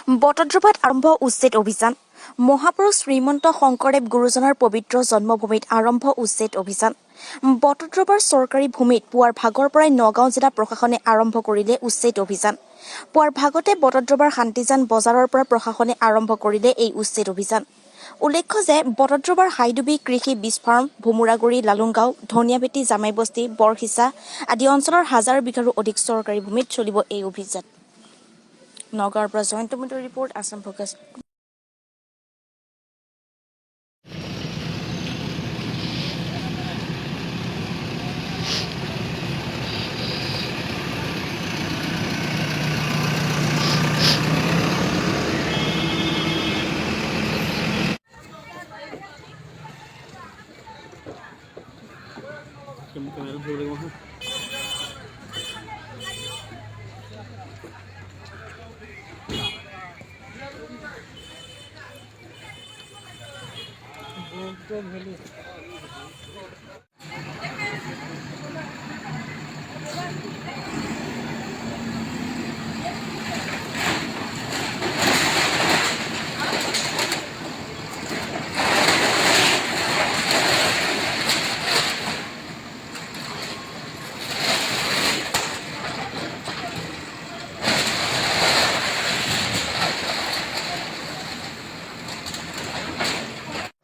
বটদ্ৰৱাত আৰম্ভ উচ্ছেদ অভিযান। মহাপুৰুষ শ্ৰীমন্ত শংকৰদেৱ গুৰুজনাৰ পবিত্ৰ জন্মভূমিত আৰম্ভ উচ্ছেদ অভিযান। বটদ্ৰৱাৰ চৰকাৰী ভূমিত পুৱাৰ ভাগৰ পৰাই নগাঁও জিলা প্ৰশাসনে আৰম্ভ কৰিলে উচ্ছেদ অভিযান। পুৱাৰ ভাগতে বটদ্ৰৱাৰ শান্তিজান বজাৰৰ পৰা প্ৰশাসনে আৰম্ভ কৰিলে এই উচ্ছেদ অভিযান। উল্লেখ্য যে বটদ্ৰৱাৰ হাইডুবি কৃষি বীজ ফাৰ্ম, ভোমোৰাগুৰি, লালুংগাঁও, ধনিয়াভেটি, জামাইবস্তি, বৰসিচা আদি অঞ্চলৰ হাজাৰ বিঘাৰো অধিক চৰকাৰী ভূমিত চলিব এই অভিযান। নগাঁৱৰ পৰা জয়ন্ত মন্ত্ৰীৰ ৰিপৰ্ট, আছাম ফ'কাছ। কেমেৰা ধৰিব লাগিব নহয়।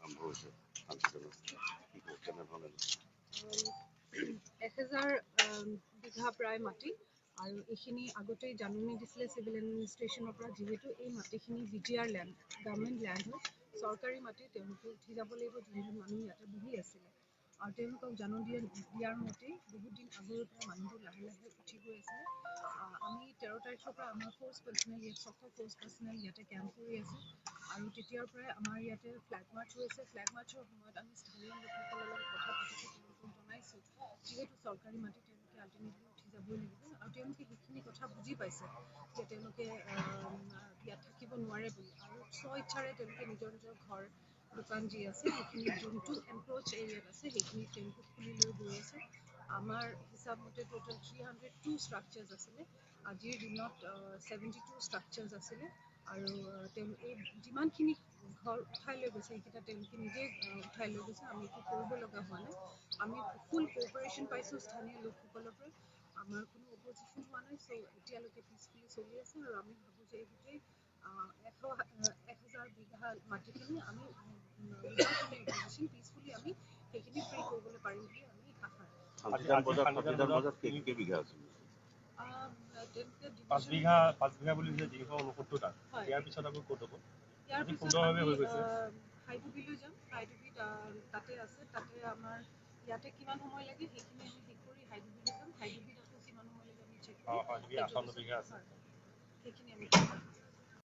আৰম্ভ হৈছে শান্তিজনক, কি কেনেধৰণে? 1000 বিঘা প্ৰায় মাটি আৰু এইখিনি আগতেই জাননী দিছিলে চিভিল এডমিনিষ্ট্ৰেশ্যনৰ পৰা। যিহেতু এই মাটিখিনি BGR land, government land হয়, চৰকাৰী মাটি, তেওঁলোকে উঠি যাব লাগিব, যোনবোৰ মানুহ ইয়াতে বহি আছিলে। আৰু তেওঁলোকক জাননী দিয়াৰ মতেই বহুত দিন আগৰে পৰা মানুহবোৰ লাহে লাহে উঠি গৈ আছিলে। আমি 13 তাৰিখৰ পৰা আমাৰ ফ'ৰ্চ পাৰ্চনেল ইয়াত, 600 ফ'ৰ্চ পাৰ্চনেল ইয়াতে কেম্প কৰি আছে আৰু তেতিয়াৰ পৰাই আমাৰ ইয়াতে ফ্লেগ মাৰ্চ হৈ আছে। ফ্লেগ মাৰ্চৰ সময়ত আমি স্থানীয় লোকসকলৰ লগত কথা পাতিছোঁ, তেওঁলোকক জনাইছোঁ যিহেতু চৰকাৰী মাটি, তেওঁলোকে আল্টিমেটলি উঠি যাবই লাগিব। আৰু তেওঁলোকে সেইখিনি কথা বুজি পাইছে যে তেওঁলোকে ইয়াত থাকিব নোৱাৰে বুলি আৰু স্ব ইচ্ছাৰে তেওঁলোকে নিজৰ নিজৰ ঘৰ, দোকান যি আছে, সেইখিনি যোনটো এনক্ৰ'চ এৰিয়াত আছে, সেইখিনি তেওঁলোকে খুলি লৈ গৈ আছে। আমাৰ হিচাপ মতে টোটেল 302 ষ্ট্ৰাকচাৰ্ছ আছিলে, আজিৰ দিনত 72 ষ্ট্ৰাকচাৰ্ছ আছিলে। আৰু তেওঁ এই যিমানখিনি ঘৰ উঠাই লৈ গৈছে, সেইকেইটা তেওঁলোকে নিজেই উঠাই লৈ গৈছে, আমি একো কৰিব লগা হোৱা নাই। আমি ফুল কোঅপাৰেশ্যন পাইছোঁ স্থানীয় লোকসকলৰ পৰা, আমাৰ কোনো অপজিশ্যন হোৱা নাই। চ' এতিয়ালৈকে পিচফুলি চলি আছে আৰু আমি ভাবোঁ যে এই গোটেই 1000 বিঘা মাটিখিনি আমি উইদাউট এনি অপজিশ্যন পিচফুলি আমি সেইখিনি ফ্ৰী কৰিবলৈ পাৰিম বুলি আমি আশা ৰাখিছোঁ। শান্তিজান বজাত কেইবিঘা আছে? তেওঁলোকে 5 ডিভিজন বিঘা, 5 বিঘা বুলি যে 369টা। হয়। ইয়াৰ পিছত আকৌ ক'ত হ'ব? ইয়াৰ অতি পিছত সুন্দৰভাৱে আমি হৈ গৈছে। হাইডুবিলৈ যাম। হাইডুবিত তাতে আছে, তাতে আমাৰ ইয়াতে কিমান সময় লাগে সেইখিনি আমি শেষ কৰি হাইডুবিলৈ যাম। হাইডুবিত আকৌ কিমান সময় লাগে আমি চেক কৰি হয়, নেকি? সেইটো 58 পিছত বিঘা আছে। হয়, সেইখিনি আমি কৰিম।